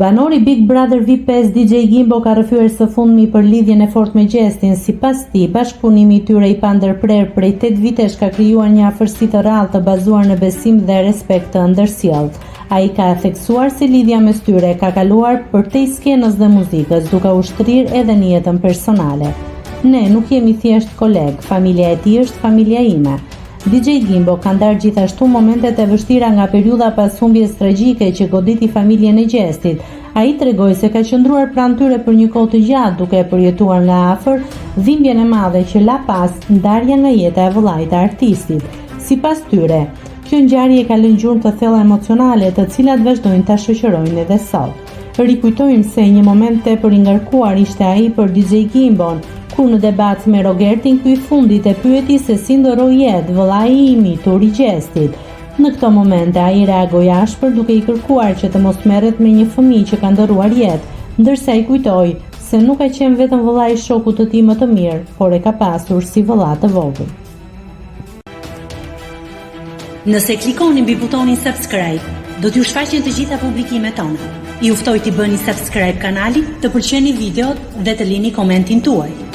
Banori i Big Brother VIP 5 DJ Gimbo ka rrëfyer së fundmi për lidhjen e fortë me Gjestin. Sipas tij, bashkëpunimi i tyre i pandërprerë prej 8 vitesh ka krijuar një afërsi të rrallë të bazuar në besim dhe respekt të ndërsjelltë. Ai ka theksuar se lidhja mes tyre ka kaluar përtej skenës dhe muzikës, duke u shtrirë edhe në jetën personale. Ne nuk jemi thjesht kolegë, familja e tij është familja ime. DJ Gimbo ka ndarë gjithashtu momentet e vështira nga periudha pas humbjes tragjike që goditi familjen e Gjestit. Ai tregoi se ka qëndruar pranë tyre për një kohë të gjatë, duke e përjetuar nga afër dhimbjen e madhe që la pas ndarja nga jeta e vëllait të artistit. Sipas tyre, kjo ngjarje ka lënë gjurmë të thella emocionale, të cilat vazhdojnë ta shoqërojnë edhe sot. Rikujtojmë se një moment tepër i ngarkuar ishte ai për DJ Gimbon, kur në debat me Rogertin ky i fundit e pyeti se si ndërroi jetë vëllai i mitur i Gjestit. Në këto momente ai reagoi ashpër duke i kërkuar që të mos merret me një fëmijë që ka ndërruar jetë, ndërsa i kujtoi se nuk ka qenë vetëm vëllai i shokut të tij më të mirë, por e ka pasur si vëlla të vogël. Nëse klikoni mbi butonin subscribe, do t'ju shfaqen të gjitha publikimet tona. Ju ftoj t'i bëni subscribe kanalit, të pëlqeni videot dhe të lini komentin tuaj.